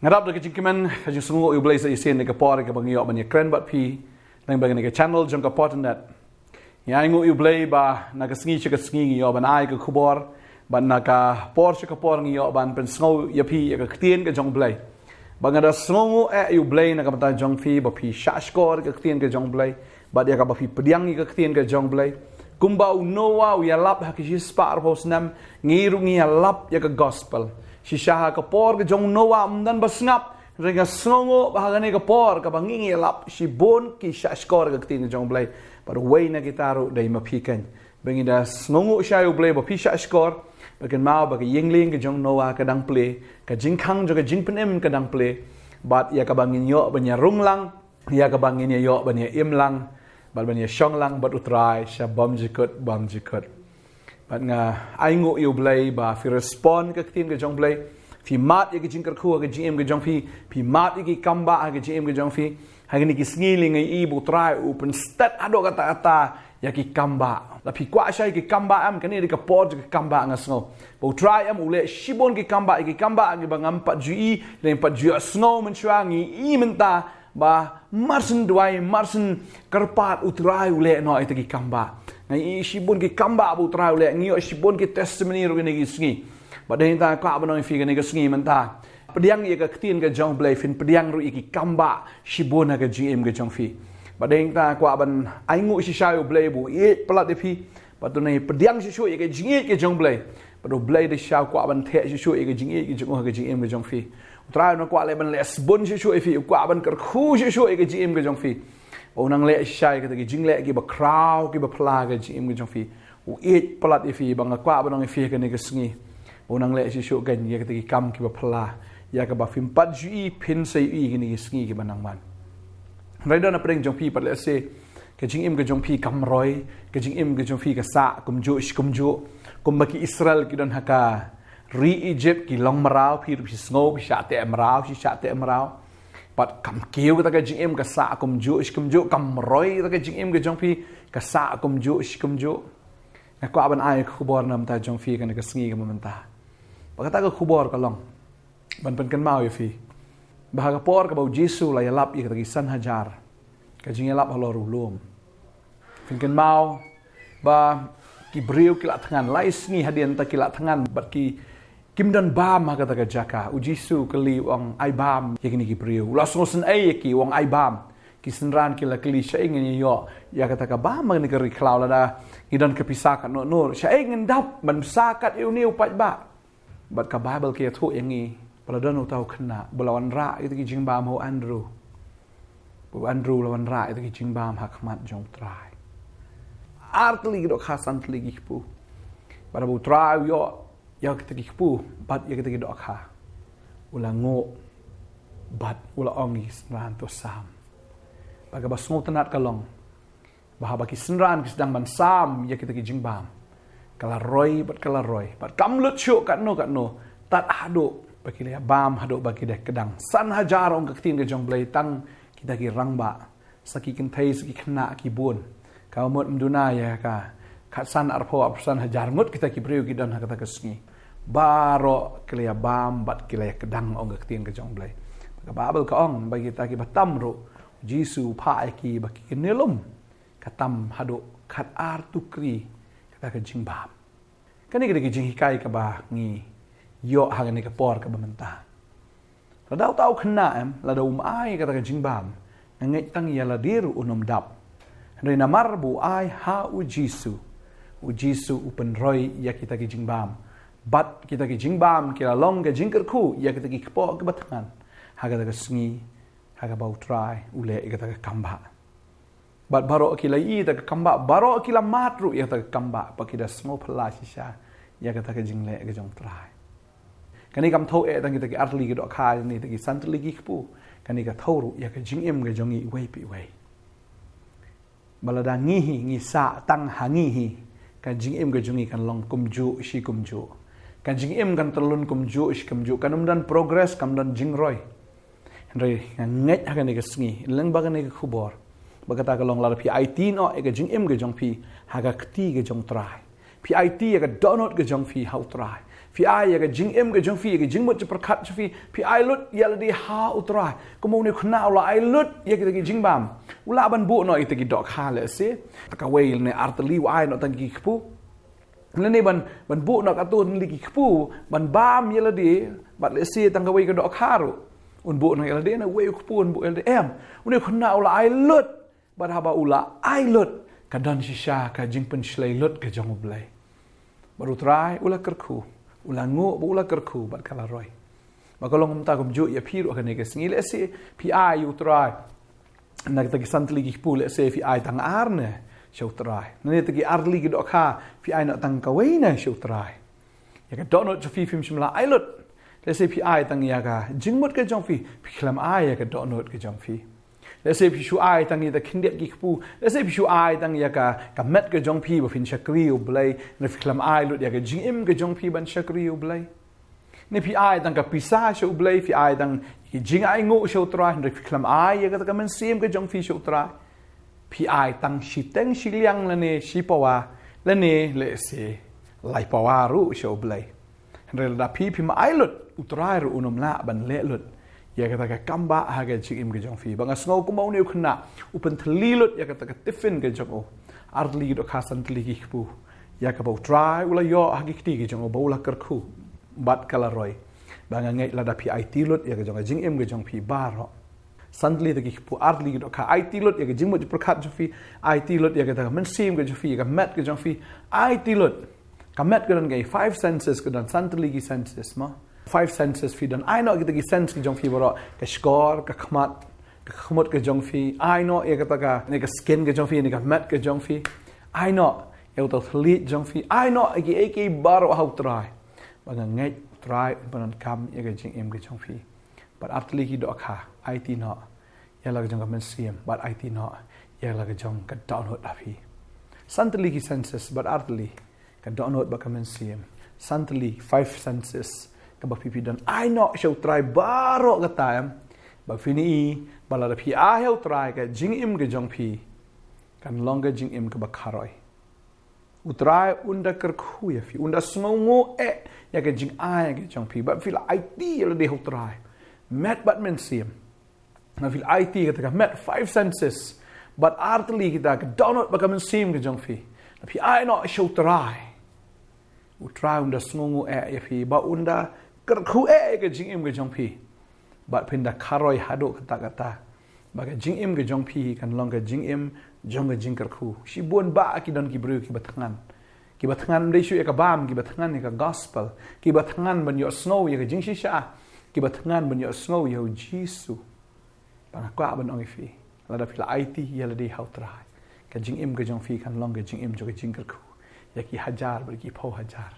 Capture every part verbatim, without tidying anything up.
Nga dap da ka jingkmen, ka jingsngewnguh ïa u Blei sa shisien na ka por kaba ngi ïoh ban ïakren bad phi lyngba kane ka channel jong ka Pop Net. Ngi ainguh ïa u Blei ba na ka sngi sha ka sngi ngi ïoh ban ai ka khubor, bad na ka por sha ka por ngi ïoh ban pynsngew ïa phi ïa ka ktien ka jong u Blei. Bad nga da sngewnguh eh ïa u Blei na ka bynta jong phi ba phi shahshkor ïa ka ktien ka jong u Blei, bad ïa kaba phi pdiang ïa ka ktien ka jong u Blei. Kumba u Noah u ïalap ha ki shispah arphew snem, ngi ruh ngi ïalap ïa ka gospel. Shisha ha ka por ka jong u Noah ym don ba sngap, hynrei nga sngewnguh ba ha kane ka por kaba ngi ngi ïalap shibun ki shahshkor ïa ka ktien ka jong u Blei. Bad uwei na kita ruh dei ma phi keiñ. Ba ngi da sngewnguh shai ïa u Blei ba phi shahshkor, ba kynmaw ba ka ïing lieng ka jong u Noah ka dang plie, ka jingkhang jong ka jingpynim ka dang plie, bad ïa kaba ngin ïoh ban ïarung lang, ïa kaba ngin ïa ïoh ban ïa im lang, bad ban ïa shong lang bad u Trai sha bymjukut bymjukut. Bad nga ainguh ïa u Blei ba phi respond ka ktien ka jong u Blei. Phi mad ïa ka jingkyrkhu ha ka jingim ka jong phi. Phi mad ïa ki kambah ha ka jingim ka jong phi. Ha kine ki sngi lei nga ïohi ba u Trai u pynstet haduh katta katta ïa ki kambah. Lada phi kwah shai ïa ki kambah em, kane dei ka por jong ki kambah nga sngew. Ba u Trai em u leh shibun ki kambah, ïa ki kambah kiba ngam pat ju ïohi, lane pat ju ïohsngew mynshuwa, ngi ïohi mynta ba mar shen duwai, mar shen kyrpad u Trai u leh noh ïa kita ki kambah. Nga ïohi shibun ki kambah ba u Trai u leh, ngi ïoh shibun ki testimony ruh kine ki sngi. Bad dei nangta kwah ban ong ïa phi kane ka sngi mynta, pdiang ïa ka ktien ka jong u Blei, phin pdiang ruh ïa ki kambah shibun ha ka jingim ka jong phi. Bad dei nangta kwah ban ainguh shisha ïa u Blei ba u ïeit palat ïa phi. Bad to ngin pdiang shuh shuh ïa ka jingïeit ka jong u Blei. Bad u Blei da shisha u kwah ban theh shuh shuh ïa ka jingïeit ka jong u ha ka jingim ka jong phi. U Trai u nang kwah leh ban leh sbun shuh shuh ïa phi, u kwah ban kyrkhu shuh shuh ïa ka jingim ka jong phi. U nang leh shisha ïa kita ki jingleh kiba khraw kiba phylla ha ka jingim ka jong phi. U ïeit palat ïa phi, ba nga kwah ban ong ïa phi ha kane ka sngi, u nang leh shuh shuh keiñ ïa kita ki kam kiba phylla, ïa kaba phim pat ju ïohi, phin sa ïohi ha kine ki sngi kiba nang wan. Hynrei don hapdeng jong phi pat lehse ka jingim ka jong phi kam roi, ka jingim ka jong phi ka sah kumjuh shi kumjuh, kumba ki Israel ki don ha ka ri Egypt, ki long mraw, phi ruh phi sngew, phi shah teh mraw, phi shah teh mraw. Bad kam kiew kata ka jingim, ka sah kumjuh shi kumjuh, kam roi kata ka jingim ka jong phi, ka sah kumjuh shi kumjuh. Nga kwah ban ai ka khubor na ka bynta jong phi ha kane ka sngi kaba mynta. Ba kata ka khubor ka long ban pynkynmaw ïa phi ba ha ka por kaba u Jisu u la ïalap ïa kita ki san hajar, ka jingïalap halor u lum, phin kynmaw ba ki briew ki la thngan lai sngi hadien, ta ki la thngan bad ki, kim don bam ha kata ka jaka. U Jisu u kylli, u ong, ai bam ïa kine ki briew. U la sngewsynei ïa ki, u ong, ai bam. Ki synran ki la kylli, shaei ngin ïoh ïa kata ka bam ha kane ka ri khlaw, lada ngi don ka pisa katno katno? Shaei ngin dap ban pisa kat ïa une u paidbah? Bad ka Baibl ka ïathuh ïa ngi ba la don uta u khynnah ba la wanrah ïa kita ki jingbam ha u Andrew. Ba u Andrew u la wanrah ïa kita ki jingbam ha khmat jong u Trai. Ar tylli ki dohkha, san tylli ki kpu. Bad haba u Trai u ïoh ïa kita ki kpu bad ïa kita ki dohkha, u la nguh bad u la ong ïa ki synran, to sam. Bad kaba sngewtynnat ka long ba haba ki synran ki sdang ban sam ïa kita ki jingbam, ka la roi bad ka la roi, bad kam lut shuh katno katno, tad haduh ba ki la ïa bam haduh ba ki dei kdang. San hajar, ong ka ktien ka jong u Blei, tang kita ki rangbah, sa ki kynthei sa ki khynnah ki bun. Ka mut ym duna ïa ka khatsan, arphew, arphew san hajar ngut kita ki briew ki don ha kata ka sngi. Baroh ki la ïa bam bad ki la ïa kdang, ong ka ktien ka jong u Blei. Ka Baibl ka ong ba kita kiba tam ruh, u Jisu u phah ïa ki ba ki kynieh lum, ka tam haduh khatar tukri kata ka jingbam. Kane ka dei ka jinghikai kaba ngi ïoh ha kane ka por kaba mynta. Lada uta u khynnah, em, lada um ai kata ka jingbam, nga ngeit tang ïa lade ruh un ym dap. Hynrei namar ba u ai ha u Jisu, u Jisu u pynroi ïa kita ki jingbam. Bad kita ki jingbam ki la long ka jingkyrkhu ïa kita ki kpoh kiba thngan ha kata ka sngi, ha kaba u Trai u leh ïa kata ka kambah. Bad baroh ki la ïohi ïa kata ka kambah, baroh ki la mad ruh ïa kata ka kambah, ba ki da sngew phylla shisha ïa kata ka jingleh ka jong u Trai. Kane kam thew eh tang kita ki ar tylli ki dohkha, ne kita ki san tylli ki kpu. Kane ka thew ruh ïa ka jingim ka jong ngi iwei pa iwei. Ba lada ngi hi ngi sah tang ha ngi hi, ka jingim ka jong ngi kan long kumjuh shi kumjuh. Ka jingim kan tyllun kumjuh shi kumjuh, kan ym don progress, kam don jingroi. Hynrei nga ngeit ha kane ka sngi, lyngba kane ka khubor, ba kata ka long lada phi aiti noh ïa ka jingim ka jong phi ha ka kti ka jong u Trai, phi aiti ïa ka dohnud ka jong phi ha u Trai, Phi ai ïa ka jingim ka jong phi, ïa ka jingmut jingpyrkhat jong phi, phi ai lut ïa lade ha U Trai. Kumno une u khynnah u la ai lut ïa kita ki jingbam. U lah ban buh noh ïa kita ki dohkha lehse. Tang kawei ne artylli u ai noh tang ki kpu. Lane ban, ban buh noh katto tylli ki kpu, ban bam ïa lade, bad lehse tang kawei ka dohkha ruh. Un buh noh ïa lade, na wei u kpu un buh ïa lade em. Une u khynnah u la ai lut, bad haba u la ai lut, ka don shisha ka jingpynshlei lut ka jong U Blei. Bad U Trai u la kyrkhu, u la nguh, bad u la kyrkhu, bad ka la roi. Bad ka long kumta kumjuh ïa phi ruh ha kane ka sngi lehse, phi ai U Trai. Na kita ki san tylli ki kpu lehse phi ai tang ar ne sha U Trai. Na kita ki ar tylli ki dohkha phi ai noh tang kawei ne sha U Trai. Ïa ka dohnud jong phi phim shym la ai lut. Lehse phi ai tang ïa ka jingmut ka jong phi, phi khlem ai ïa ka dohnud ka jong phi. Lehse phi shu ai tang ïa kita khyndiat ki kpu. Lehse phi shu ai tang ïa ka, ka met ka jong phi ba phin shakri U Blei. Ne phi khlem ai lut ïa ka jingim ka jong phi ban shakri U Blei. Ne phi ai tang ka pisa sha U Blei, phi ai tang ki jingainguh sha U Trai, hynrei phi khlem ai ïa kata ka mynsiem ka jong phi sha U Trai. Phi ai tang shiteng shiliang lane shipawa, lane lehse laipawa ruh sha U Blei. Hynrei lada phi phim ai lut, U Trai ruh un ym lah ban leh lut ïa kata ka kambah ha ka jingim ka jong phi. Ba nga sngew kumba une u khynnah u pynthylli lut ïa kata ka tiffin ka jong u. Ar tylli ki dohkha, san tylli ki kpu. Ïa kaba U Trai u la ïoh ha ki kti ki jong u ba u la kyrkhu. Bad ka la roi. Ba nga ngeit lada phi aiti lut ïa ka jong ka jingim ka jong phi baroh. San tylli ta ki kpu, ar tylli ki dohkha, aiti lut ïa ka jingmut jingpyrkhat jong phi, aiti lut ïa kata ka mynsiem ka jong phi, ïa ka met ka jong phi, aiti lut. Ka met ka don ka five senses, ka don san tylli ki senses mo. Five senses phi don, ai noh kita ki sense ki jong phi baroh, ka shkor, ka khmat, ka khmut ka jong phi, ai noh ïa kata ka, ne ka skin ka jong phi, ne ka met ka jong phi, ai noh ïa uta u thylliej jong phi, ai noh ïa kiei kiei baroh ha U Trai. Ba nga ngeit U Trai un pyndonkam ïa ka jingim ka jong phi. Bad ar tylli ki dohkha, aiti noh ïa la ka jong ka mynsiem, bad aiti noh ïa la ka jong ka dohnud ha phi. San tylli ki senses, bad ar tylli, ka dohnud bad ka mynsiem. San tylli, five senses, kaba phi phi don, ai noh sha U Trai baroh kata em. Ba phin i, ba lada phi ai ha U Trai ka jingim ka jong phi, kan long ka jingim kaba kharoi. U Trai un da kyrkhu ïa phi, un da sngewnguh eh ïa ka jingai ka jong phi, ba phi la aiti ïa lade ha U Trai. Met bad mynsiem. Na phi la aiti kata ka met, five senses. Bad ar tylli kita ka dohnud bad ka mynsiem ka jong phi. Na phi ai noh sha U Trai. U Trai un da sngewnguh eh ïa phi, ba un da kyrkhu eh ïa ka jingim ka jong phi. Bad phin da kharoi haduh katta katta. Ba ka jingim ka jong phi kan long ka jingim jong ka jingkyrkhu. Shibun bah ki don ki briew kiba thngan. Kiba thngan ym dei shuh ïa ka bam, kiba thngan ïa ka gospel. Kiba thngan ban ïohsngew ïa ka jingshisha. Kiba thngan ban ïohsngew ïa U Jisu. Ba nga kwah ban ong ïa phi, lada phi la aiti ïa lade ha U Trai, ka jingim ka jong phi kan long ka jingim jong ka jingkyrkhu ïa ki hajar bad ki phew hajar.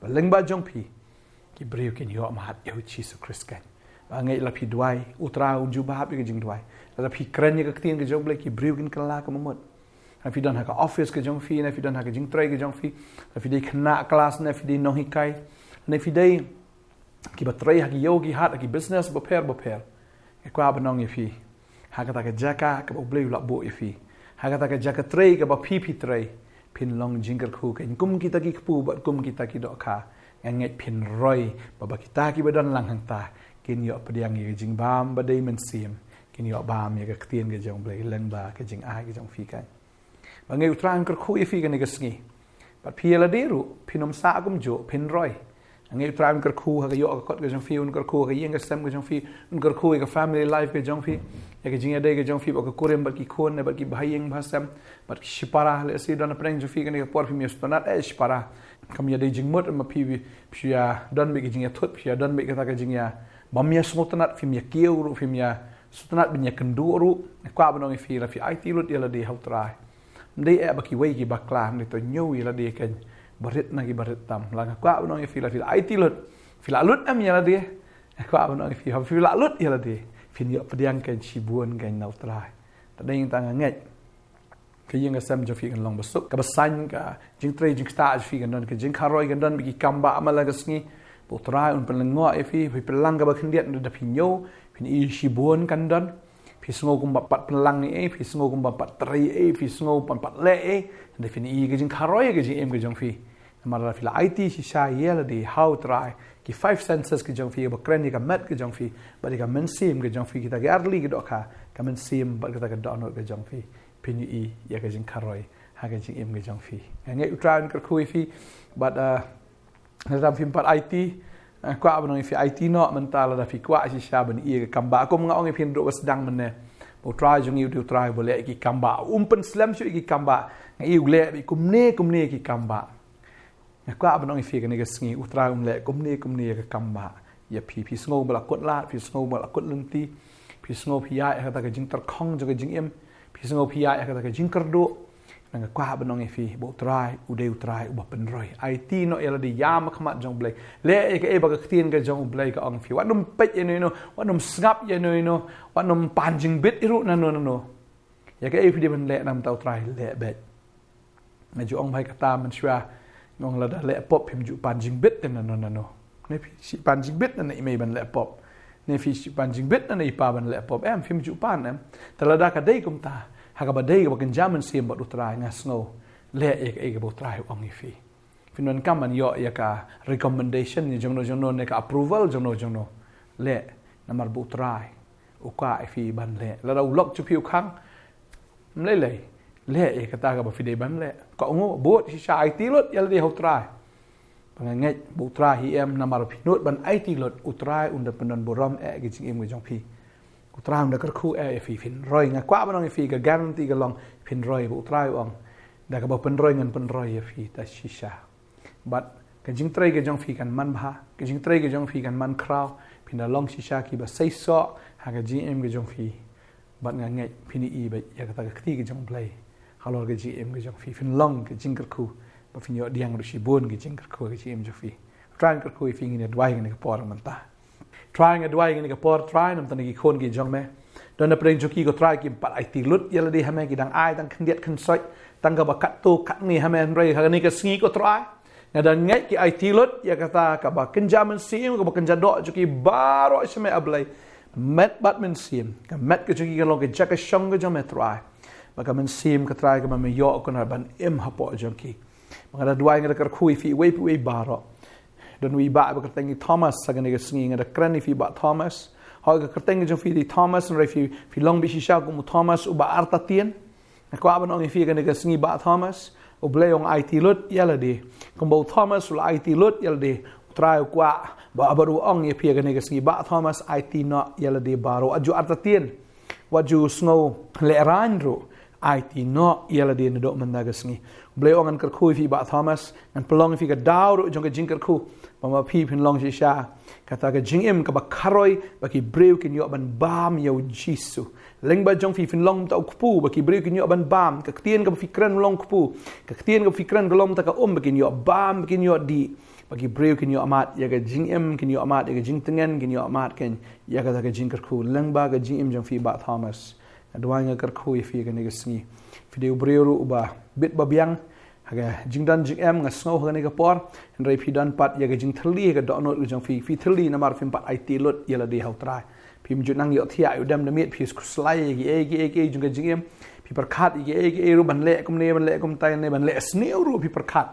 Ba lyngba jong phi ki briew kin ïoh mad ïa U Jisu Khrist kan. Ba nga ngeit lada phi duwai, U Trai un jubab ïa ka jingduwai. Lada phi kren ïa ka ktien ka jong U Blei, ki briew kin kylla ka mamut. Na phi don ha ka office ka jong phi, na phi don ha ka jingtrei ka jong phi, na phi dei khynnah klas, na phi dei nonghikai, na phi dei kiba trei ha ki ïew ki hat, ha ki business bapher bapher. Nga kwah ban ong ïa phi, ha kata ka jaka kaba U Blei u la buh ïa phi, ha kata ka jaka trei kaba phi phi trei, phin long jingkyrkhu kan kum kita ki kpu bad kum kita ki dohkha. Nga ngeit phin roi, ba ba kita kiba don lang hangta kin ïoh pdiang ïa ka jingbam ba dei mynsiem, kin ïoh bam ïa ka ktien ka jong U Blei lyngba ka jingai ka jong phi kan. Ba nga ngeit U Trai un kyrkhu ïa phi kane ka sngi. Bad phi ïa lade ruh, phin ym sah kumjuh, phin roi. Nga ngeit U Trai un kyrkhu ha ka ïoh ka kot ka jong phi, un kyrkhu ha ka ïing ka sem ka jong phi, un kyrkhu ïa ka family life ka jong phi, ïa ka jingïadei ka jong phi bad ka kurim bad ki khun, bad ki bahaïing bahasem, bad ki shipara, lehse don hapdeng jong phi kane ka por phim ïa sngewtynnat, eh, shipara. Kam ïadei jingmut, ma phi, phi ïa don beit ka jingïathut, phi ïa don beit kata ka jingïa, bym ïa sngewtynnat, phim ïa kiew ruh, phim ïa sngewtynnat, ban ïa kynduh ruh. Nga kwah ban ong ïa phi, lada phi aiti lut ïa lade ha U Trai, ym dei eh ba kiwei ki bakla, ym dei, to ñiew ïa lade kan, barit na ki barit tam. La nga kwah ban ong ïa phi, lada phi la aiti lut, phi la lut em ïa lade. Nga kwah ban ong ïa phi, phi la lut ïa lade, phin ïoh pdiang kan shibun kan na U Trai. Te dei tang nga ngeit ka ïing ka sem jong phi kan long basuk, kaba saiñ, ka jingtrei jingktah jong phi kan don ka jingkharoi, kan don beit ki kam ba ma la ka sngi. Ba U Trai un pynlyngngoh ïa phi, phi pynlang kaba khyndiat, lada phi ñiew, phin i shibun kan don. Phi sngew kumba pat pynlang ei, phi sngew kumba pat trei ei, phi sngew kumba pat leh ei, lada phin i ka jingkharoi ka jingim ka jong phi, Namar lada phi la aiti shisha ïa lade ha U Trai, ki five senses ki jong phi, ba kren ïa ka met ki jong phi, bad ïa ka mynsiem ki jong phi, kita ki artylli ki dohkha, ka mynsiem bad kita ki dohnud ki jong phi, phin ïohi ïa ka jingkharoi ha ka jingim ki jong phi. Nga ngeit U Trai un kyrkhu ïa phi, bad, uh, lada phim pat aiti, eh, kwah ban ong ïa phi, aiti noh mynta lada phi kwah shisha ban ïohi ïa ka kambah. Kum nga ong ïa phi naduh ba sdang mynne, U Trai jong ngi u dei U Trai ba leh ïa ki kambah. Um pynslem shuh ïa ki kambah. Nga ïohi u leh beit kumne kumne ïa ki kambah. Nga kwah ban ong ïa phi kane ka sngi, U Trai um leh kumne kumne ïa ka kambah ïa phi. Phi sngew ba la kut lad, phi sngew ba la kut lynti, phi sngew phi ïaid ha kata ka jingtyrkhong jong ka jingim, phi sngew phi ïaid ha kata ka jingkyrduh. Nga kwah ban ong ïa phi ba U Trai u dei U Trai uba pynroi. Aiti noh ïa lade, ïa ma khmat jong U Blei. Leh ïa kaei ba ka ktien ka jong U Blei ka ong ïa phi. Wat nym peit ïano ïano, wat nym sngap ïano ïano, wat nym pan jingbit ïa ruh nano nano. Ïa kaei phi dei ban leh na ka bynta U Trai, leh beit. Nga ju ong bha ïa kata mynshuwa, nga ong lada leh pop phim ju pan jingbit te nano nano. Ne phi shu pan jingbit na i mei ban leh pop? Ne phi shu pan jingbit na i pa ban leh pop? Em, phim ju pan, em. Te lada ka dei kumta, ha kaba dei kaba kynja mynsiem bad U Trai, nga sngew, leh ïa kaei kaba U Trai u ong ïa phi. Phin donkam ban ïoh ïa ka recommendation jong no jong no, ne ka approval jong no jong no. Leh, namar ba U Trai u kwah ïa phi ban leh. Lada u lok jong phi u khang, ym lei lei, leh ïa kata kaba phi dei ban leh. Kohnguh, bud shisha, aiti lut ïa lade ha U Trai. Ba nga ngeit ba U Trai hi em, namar phi nud ban aiti lut, U Trai un da pyndon burom eh ïa ka jingim ka jong phi. U Trai un da kyrkhu eh ïa phi, phin roi. Nga kwah ban ong ïa phi, ka guarantee ka long phin roi, ba U Trai u ong, da kaba pynroi ngan pynroi ïa phi ta shisha. Bad ka jingtrei ka jong phi kan man bha, ka jingtrei ka jong phi kan man khraw, phin da long shisha kiba seisoh ha ka jingim ka jong phi. Bad nga ngeit phin ïohi beit ïa kata ka kti ka jong U Blei halor ka jingim ka jong phi. Phin long ka jingkyrkhu, ba phin ïoh pdiang ruh shibun ka jingkyrkhu ha ka jingim jong phi. Trai, nga kyrkhu ïa phi, ngin ïa duwai ha kane ka por mynta. Trai, nga duwai ha kane ka por, Trai, namar kine ki khun ki jong me. Don na pdeng jong ki, ko Trai, kim pat aiti lut ïa lade ha me, ki dang ai tang khyndiat khynsoit, tang kaba katto katne ha me, hynrei ha kane ka sngi, ko Trai, nga da ngeit ki aiti lut ïa kata kaba kynja mynsiem, kaba kynja doh jong ki baroh sha me, A Blei. Met bad mynsiem, ka met ka jong ki kan long ka jaka shong ka jong me, Trai. Bad ka mynsiem, ko Trai, kaba me ïoh kyrpad ban im hapoh jong ki. Ba nga da duwai, nga da kyrkhu ïa phi uwei pa uwei baroh. Don uwei bah ba kyrteng i Thomas ha kane ka sngi, nga da kren ïa phi, Bah Thomas. Hooid, ka kyrteng ka jong phi dei Thomas, hynrei phi, phi long beit shisha kum u Thomas uba artatien. Nga kwah ban ong ïa phi ha kane ka sngi, Bah Thomas, U Blei u ong aiti lut ïa lade. Kumba u Thomas u la aiti lut ïa lade, U Trai u kwah ba, ba u ong ïa phi ha kane ka sngi, Bah Thomas, aiti noh ïa lade baroh. Wat ju artatien, wat ju sngew lehraiñ ruh, aiti noh ïa lade naduh mynta ka sngi. U Blei u ong, ngan kyrkhu ïa phi, Bah Thomas, ngan pynlong ïa phi ka daw ruh jong ka jingkyrkhu, ba ma phi phin long shisha kata ka jingim kaba kharoi, ba ki briew kin ïoh ban bam ïa U Jisu. Lyngba jong phi phin long kumta u kpu, ba ki briew kin ïoh ban bam. Ka ktien kaba phi kren long kpu, ka ktien kaba phi kren ka long kumta ka um, ba kin ïoh bam, ba kin ïoh dih, ba ki briew kin ïoh mad ïa ka jingim, kin ïoh mad ïa ka jingtngen, kin ïoh mad kin ïa kata ka jingkyrkhu. Lyngba ka jingim jong phi, Bah Thomas, nga duwai, nga kyrkhu ïa phi ha kane ka sngi. Phi dei u briew ruh uba bit ba biang ha ka jingdon jingem, nga sngew, ha kane ka por. Hynrei phi don pat ïa ka jingthylli ha ka dohnud ka jong phi. Phi thylli namar phim pat aiti lut ïa lade ha U Trai. Phim ju nang ïohthiah ïa u dem da miet, phi khuslai ïa kiei kiei kiei jong ka jingim. Phi pyrkhat ïa kiei kiei ruh, ban leh kumne, ban leh kumtai, ne ban leh sniew ruh phi pyrkhat.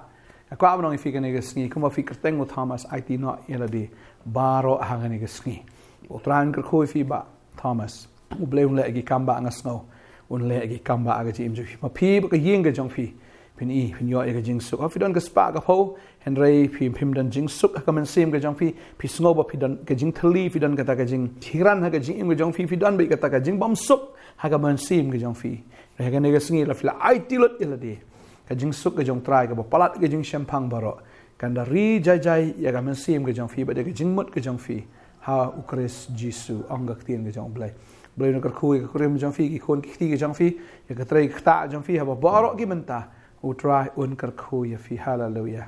Nga kwah ban ong ïa phi ha kane ka sngi, kumba phi kyrteng u Thomas, aiti noh ïa lade baroh ha kane ka sngi. U Trai un kyrkhu ïa phi, Bah Thomas. U Blei un leh ïa ki kambah, nga sngew un leh ïa ki kambah ha ka jingim jong phi. Ma phi bad ka ïing ka jong phi, phin i, phin ïoh ïa ka jingsuk. Haba phi don ka spah ka phew, hynrei phi, phim don jingsuk ha ka mynsiem ka jong phi, phi sngew ba phi don ka jingthylli, phi don kata ka jinghiran ha ka jingim ka jong phi, phi don beit kata ka jingbymsuk ha ka mynsiem ka jong phi. Hynrei ha kane ka sngi, lada phi la aiti lut ïa lade, ka jingsuk ka jong U Trai kaba palat ka jingshemphang baroh, kan da ri jai jai ïa ka mynsiem ka jong phi bad ïa ka jingmut ka jong phi ha U Khrist Jisu, ong ka ktien ka jong U Blei. U Blei un kyrkhu ïa ka kurim jong phi, ki khun ki kti ka jong phi, ïa ka trei ka ktah jong phi, haba baroh ki mynta, U Trai un kyrkhu ïa phi. Haleluia.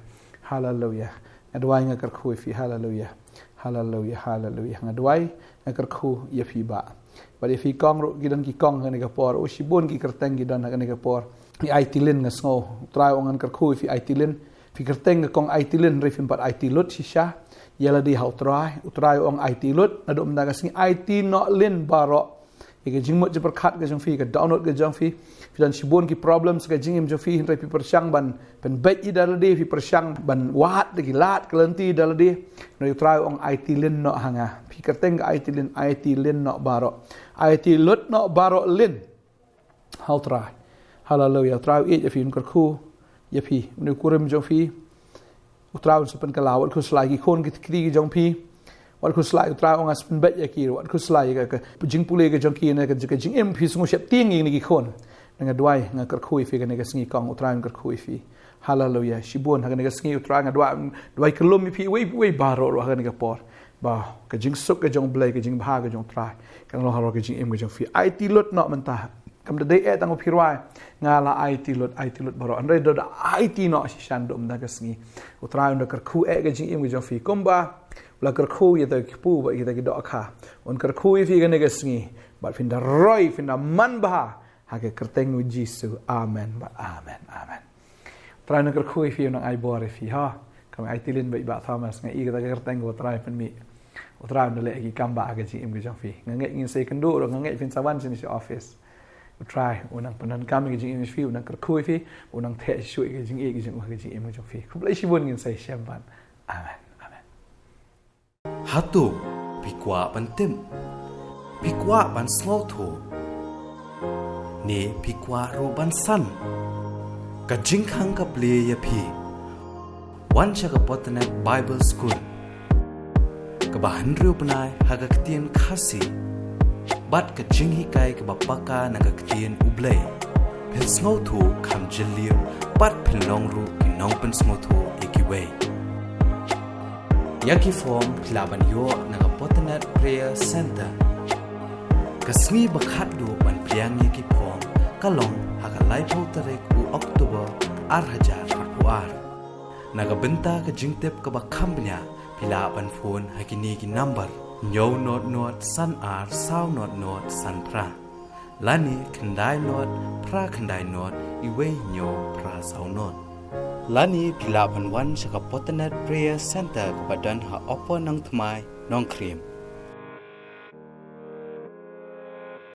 Haleluia. Nga duwai, nga kyrkhu ïa phi. Haleluia. Haleluia. Haleluia. Nga duwai, nga kyrkhu ïa phi, Bah. Bad ïa phi kong ruh, ki don ki kong ha kane ka por. Oh, shibun ki kyrteng ki don ha kane ka por. Phi Aiti Lin, nga sngew U Trai u ong ngan kyrkhu ïa phi Aiti Lin. Phi kyrteng ka kong Aiti Lin, hynrei phim pat aiti lut shisha ïa lade ha U Trai. U Trai u ong aiti lut naduh mynta ka sngi, aiti noh lin baroh. Ïa ka jingmut jingpyrkhat ka jong phi, ka dohnud ka jong phi. Phi don shibun ki problems ka jingim jong phi, hynrei phi pyrshang ban, ban beit ïa da lade, phi pyrshang ban wad da ki lad ka lynti da lade. Hynrei U Trai u ong aiti lin noh ha nga. Phi kyrteng ka aiti lin, aiti lin noh baroh. Aiti lut noh baroh lin ha U Trai. Haleluia. U Trai u ïeit ïa phi, un kyrkhu ïa phi, un kurim jong phi. U Trai un sa pynkylla, wat khuslai ki khun ki kti ki jong phi. Wat khuslai, U Trai u ong ngan sa pynbeit ïa ki, wat khuslai ka, ka jingpule ka jong ki ne ka, ka jingim phi sngew sheptieng ïa kine ki khun. Nga duwai, nga kyrkhu ïa phi kane ka sngi kong, U Trai un kyrkhu ïa phi. Haleluia. Shibun ha kane ka sngi U Trai nga duwai, duwai kyllum ïa phi, wei, wei baroh ruh ha kane ka por. Ba ka jingsuk ka jong U Blei, ka jingbha ka jong U Trai kan long halor ka jingim ka jong phi. Aiti lut noh mynta. Kam da dei eh tang ba phi rwai, nga la aiti lut, aiti lut baroh. Hynrei da, da aiti noh shisha haduh mynta ka sngi. U Trai un da kyrkhu eh ka jingim ka jong phi. Kumba u la kyrkhu ïa kita ki kpu bad kita ki dohkha, un kyrkhu ïa phi kane ka sngi. Bad phin da roi, phin da manbha ha ka kyrteng U Jisu. Amen bad amen. Amen. U Trai un kyrkhu ïa phi, un ai bor ïa phi, ha. Kam aiti lin bad i Bah Thomas, nga i kata ka kyrteng kaba U Trai pynmih. U Trai un leh ki kam ba ha ka jingim ka jong phi. Nga ngeit ngin sa ïakynduh ruh, nga ngeit phin sa wan shane sha office. U Trai un nang pyndonkam ïa ka jingim jong phi, un nang kyrkhu ïa phi, un nang theh shuh ïa ka jingïeit ka jong u ha ka jingim ka jong phi. Khublei shibun, ngin sa ïashem pat. Amen. Amen. Hato phi kwah ban tip? Phi kwah ban sngewthuh? Ne phi kwah ruh ban san? Ka jingkhang ka plie ïa phi. Wan sha ka Potternet Bible School, kaba hynriew bnai ha ka ktien Khasi, bad ka jinghikai kaba paka na ka ktien U Blei. Phin sngewthuh kham jylliew bad phin long ruh ki nongpynsngewthuh ïa kiwei. Ïa ki form phi lah ban ïoh na ka Potternet Prayer Center. Ka sngi ba khatduh ban pdiang ïa ki form ka long ha ka laiphew tarik u October ar hajar arphew ar. Na ka bynta ka jingtip kaba kham bniah, phi lah ban phone ha kine ki number: hynñiew not not san ar saw not not san phra, lane khyndai not phra khyndai not wei hynñiew phra saw not. Lane phi lah ban wan sha ka Potternet Prayer Center kaba don ha Upper Nongthymmai, Nongkrem.